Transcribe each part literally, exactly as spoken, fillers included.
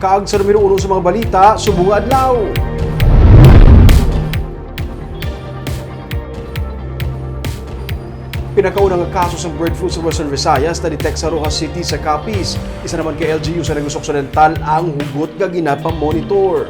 Kag sa numero uno sa mga balita, subong nga adlaw. Pinakauna nga kaso sang bird flu sa Western Visayas na-detect sa Roxas City sa Capiz. Isa naman ka L G U sa Negros Occidental ang hugot nga ginapamonitor.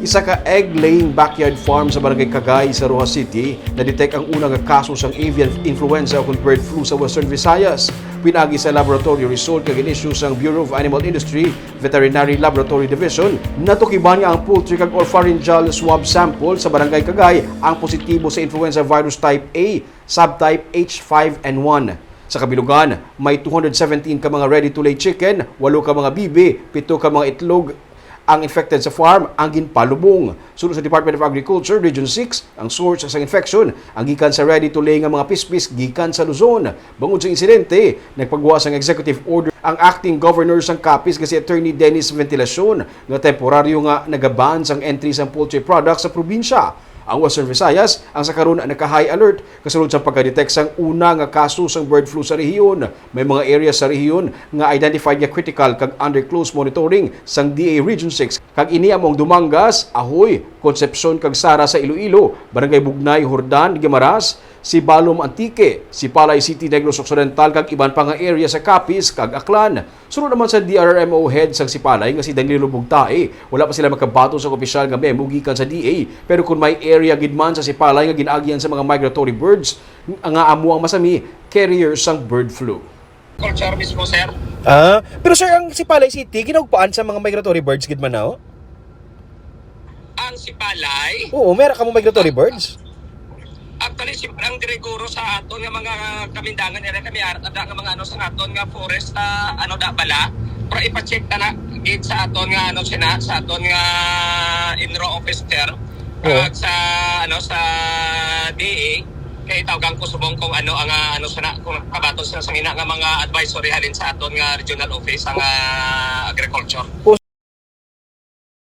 Isa ka egg-laying backyard farm sa Barangay Cagay sa Roxas City na-detect ang una nga kaso sang avian influenza o kon bird flu sa Western Visayas. Pinaagi sa laboratory result nga gin-issue sang Bureau of Animal Industry, Veterinary Laboratory Division, natukiban nga ang poultry kag oropharyngeal swab sample sa Barangay Cagay ang positibo sa influenza virus type A, subtype H five N one. Sa kabilugan, may two hundred seventeen ka mga ready-to-lay chicken, walo ka mga bibi, pito ka mga itlog ang infected sa farm ang ginpalubong. Suno sa Department of Agriculture, Region six, ang source sang infection ang gikan sa ready-to-lay nga mga pispis gikan sa Luzon. Bangod sa insidente, nagpagwa sang executive order ang acting governor sang Capiz nga si Attorney Dennis Ventilacion nga temporaryo nga nagaban sang entry sang poultry products sa probinsya. Ang Western Visayas ang sa karon naka-high alert kasulod sa pagka-detect sang una nga kaso sang bird flu sa rehiyon. May mga areas sa rehiyon nga identified nga critical kag under close monitoring sang D A Region six, kag ini amo ang Dumangas, Ajuy, Concepcion kag Sara sa Iloilo, Barangay Bugnay, Jordan, Guimaras, Sibalom, Antique, Sipalay City, Negros Occidental, kag iban pa nga area sa Capiz kag Aklan. Suno naman sa D R R M O head sang Sipalay nga si Danilo Bugtae, wala pa sila makabaton sa opisyal nga memo gikan sa D A, pero kon may area gid man sa Sipalay nga gin-agyan sa mga migratory birds nga amo ang masami carrier sang bird flu. Culture mismo, sir. Ah, pero sir, ang Sipalay City, ginahugpaan sa mga migratory birds gid man, no? Ang Sipalay? Oo, meron ka mo migratory birds? Actually, si ang Gregoro sa aton nga mga kamindangan nila kami, ara da nga mga ano sa aton nga forest, ah, ano da bala. Pero ipa-check na na gid sa aton nga ano sina, sa aton nga inro officer. Oo. Kag sa ano sa D A, kay tawgan ko subong kung ano ang, ah, ano sana, kung kabaton sila sa ina nga mga advisory halin sa aton nga regional office ang, ah, agriculture.